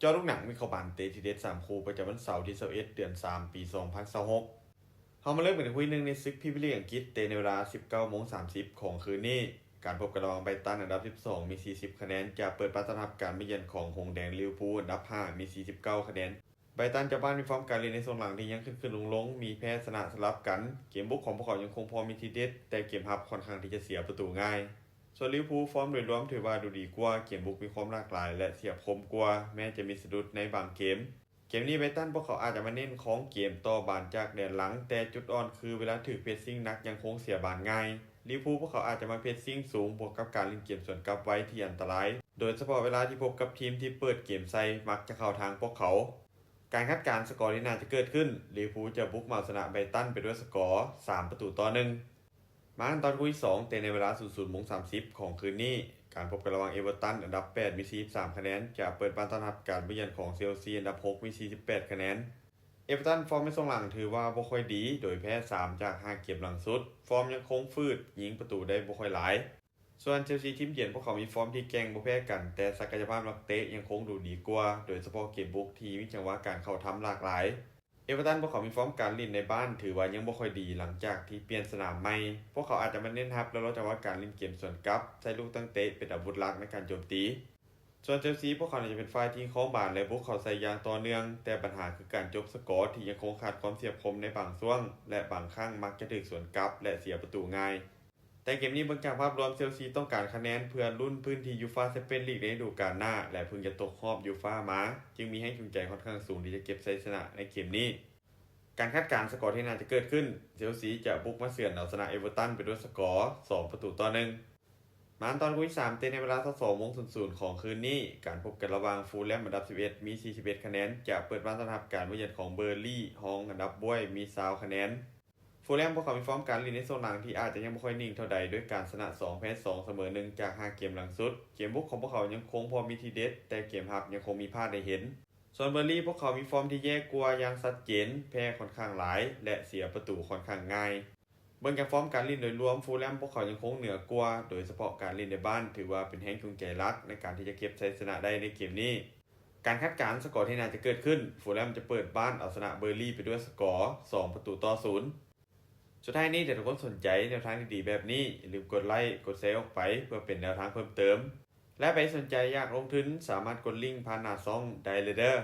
ເຈາະລູກໜັງວິເຄາະບານເຕະທີເດັດສາມຄູ່ ປະຈຳວັນເສົາທີຊາວເອັດ ເດືອນສາມ ປີສອງພັນຊາວຫົກ. ເຮົາມາເລີ່ມກັນທີ່ຄູ່ໜຶ່ງໃນສຶກພຣີເມຍລີກອັງກິດ ເຕະໃນເວລາສິບເກົ້າໂມງສາມສິບຂອງຄືນນີ້. ການພົບກັນລະຫວ່າງໄບຣຕັນອັນດັບສິບສອງມີສີ່ສິບຄະແນນ ຈະເປີດບ້ານຕ້ອນຮັບການມາຢ້ຽມຂອງຫົງແດງລິເວອຣ໌ພູລອັນດັບຫ້າມີສີ່ສິບເກົ້າຄະແນນ. ໄບຣຕັນເຈົ້າບ້ານມີຟອມການຫຼິ້ນໃນຊ່ວງຫຼັງທີ່ຍັງຂຶ້ນໆລົງໆ ມີແພ້ຊະນະສະຫຼັບກັນ. ເກມບຸກຂອງພວກເຂົາຍັງຄົງພໍມີທີເດັດ ແຕ່ເກມຮັບຂ້ອນຂ້າງທີ່ຈະເສຍປະຕູງ່າຍ. ສ່ວນລິເວອຣ໌ພູລຟອມໂດຍລວມຖືວ່າດູດີກວ່າ, ເກມບຸກມີຄວາມຫຼາກຫຼາຍ ແລະ ສຽບຄົມກວ່າ, ແມ້ຈະມີສະດຸດໃນບາງເກມ. ເກມນີ້ໄບຣຕັນພວກເຂົາອາດຈະມາເນັ້ນຄອງເກມຕໍ່ບານຈາກແດນຫຼັງ, ແຕ່ຈຸດອ່ອນຄືເວລາຖືກເພຣດຊິງໜັກຍັງຄົງເສຍບານງ່າຍ. ລິເວອຣ໌ພູລພວກເຂົາອາດຈະມາເພຣດຊິງສູງ ບວກກັບການຫຼິ້ນເກມສວນກັບໄວທີ່ອັນຕະລາຍ, ໂດຍສະເພາະເວລາທີ່ພົບກັບທີມທີ່ເປີດເກມໃສ່ມັກຈະເຂົ້າທາງພວກເຂົາ. ການຄາດການສະກໍທີ່ໜ້າຈະເກີດຂຶ້ນ, ລິເວອຣ໌ພູລຈະບຸກມາເອົາຊະນະໄບຣຕັນໄປດ້ວຍສະກໍສາມປະຕູຕໍ່ໜຶ່ງ. ມາຕອນຄູ່ທີສອງ ເຕະໃນເວລາສູນໂມງສາມສິບຂອງຄືນນີ້. ການພົບກັນລະຫວ່າງເອເວີຕັນອັນດັບແປດມີສີ່ສິບສາມຄະແນນ ຈະເປີດບ້ານຕ້ອນຮັບການມາຢ້ຽມຂອງເຊລຊີອັນດັບຫົກມີສີ່ສິບແປດຄະແນນ. ເອເວີຕັນຟອມໃນຊ່ວງຫຼັງຖືວ່າບໍ່ຄ່ອຍດີ ໂດຍແພ້ສາມຈາກຫ້າເກມຫຼັງສຸດ. ຟອມຍັງຄົງຝືດ, ຍິງປະຕູໄດ້ບໍ່ຄ່ອຍຫຼາຍ. ສ່ວນເຊລຊີທີມເຢັນ ພວກເຂົາມີຟອມທີ່ແກ່ງບໍ່ແພ້ກັນ, ແຕ່ສັກກະຍະພາບນັກເຕະຍັງຄົງດູດີກວ່າ, ໂດຍສະເພາະເກມບຸກທີ່ມີຈັງຫວະການເຂົ້າທຳຫຼາກຫຼາຍ. ເອເວີຕັນພວກເຂົາມີຟອມການຫຼິ້ນໃນບ້ານຖືວ່າຍັງບໍ່ຄ່ອຍດີຫຼັງຈາກທີ່ປ່ຽນສະໜາມໃໝ່. ພວກເຂົາອາດຈະມາເນັ້ນຮັບ ແລະ ລໍຈັງຫວະການຫຼິ້ນເກມສວນກັບ, ໃຊ້ລູກຕັ້ງເຕະເປັນອາວຸດຫຼັກໃນການໂຈມຕີ. ສ່ວນເຊລຊີ ພວກເຂົາໜ້າຈະເປັນຝ່າຍທີ່ຄອງບານ ແລະ ບຸກເຂົ້າໃສ່ຢ່າງຕໍ່ເນື່ອງ, ແຕ່ບັນຫາຄືການຈົບສະກໍທີ່ຍັງຄົງຂາດຄວາມສຽບຄົມໃນບາງຊ່ວງ ແລະ ບາງຄັ້ງມັກຈະຖືກສວນກັບ ແລະ ເສຍປະຕູງ່າຍ. ແຕ່ເກມນີ້ເບິ່ງຈາກພາບລວມ ເຊລຊີຕ້ອງການຄະແນນເພື່ອລຸ້ນພື້ນທີ່ຢູຟາແຊັມເປີນລີກໃນລະດູການໜ້າ ແລະ ເພິ່ງຈະຕົກຮອບຢູຟາມາ, ຈຶ່ງມີແຮງຈູງໃຈຂ້ອນຂ້າງສູງທີ່ຈະເກັບໄຊຊະນະໃນເກມນີ້. ການຄາດການສະກໍທີ່ໜ້າຈະເກີດຂຶ້ນ, ເຊລຊີຈະບຸກມາເສືອນເອົາຊະນະເອເວີຕັນໄປດ້ວຍສະກໍສອງປະຕູຕໍ່ໜຶ່ງ. ມາຕອນຄູ່ທີສາມ ເຕະໃນເວລາຊາວສອງໂມງສູນຂອງຄືນນີ້. ການພົບກັນລະຫວ່າງຟູລແລມອັນດັບສິບເອັດມີສີ່ສິບເອັດຄະແນນ ຈະເປີດບ້ານຕ້ອນຮັບການມາຢ້ຽມຂອງເບີລີຮອງອັນດັບບວຍມີຊາວຄະແນນ. ຟູລແລມພວກເຂົາມີຟອມການຫຼິ້ນໃນຊ່ວງຫຼັງທີ່ອາດຈະຍັງບໍ່ຄ່ອຍນິ່ງເທົ່າໃດ ດ້ວຍການຊະນະສອງ ແພ້ສອງ ສະເໝີໜຶ່ງຈາກຫ້າເກມຫຼັງສຸດ. ເກມບຸກຂອງພວກເຂົາຍັງຄົງພໍມີທີເດັດ, ແຕ່ເກມຮັບຍັງຄົງມີພາດໃຫ້ເຫັນ. ສ່ວນເບີລີພວກເຂົາມີຟອມທີ່ແຍ່ກວ່າຢ່າງຊັດເຈນ, ແພ້ຂ້ອນຂ້າງຫຼາຍ ແລະ ເສຍປະຕູຂ້ອນຂ້າງງ່າຍ. ເບິ່ງຈາກຟອມການຫຼິ້ນໂດຍລວມ, ຟູລແລມພວກເຂົາຍັງຄົງເໜືອກວ່າ, ໂດຍສະເພາະການຫຼິ້ນໃນບ້ານ ຖືວ່າເປັນແຮງຈູງໃຈຫຼັກໃນການທີ່ຈະເກັບໄຊຊະນະໄດ້ໃນເກມນີ້. ການຄາດການສະກໍທີ່ໜ້າຈະເກີດຂຶ້ນ, ຟູລແລມຈະເປີດບ້ານເອົາຊະນະເບີລີໄປດ້ວຍສະກໍສອງປະຕູຕໍ່ສູນ. ສຸດທ້າຍນີ້, ຖ້າທຸກຄົນສົນໃຈແນວທາງດີໆແບບນີ້, ຢ່າລືມກົດໄລ, ກົດແຊອອກໄປ ເພື່ອເປັນແນວທາງເພີ່ມເຕີມ. ແລະ ໃຜສົນໃຈຢາກລົງທຶນ, ສາມາດກົດລິ້ງຜ່ານໜ້າຊ່ອງໄດ້ເລີຍເດີ້.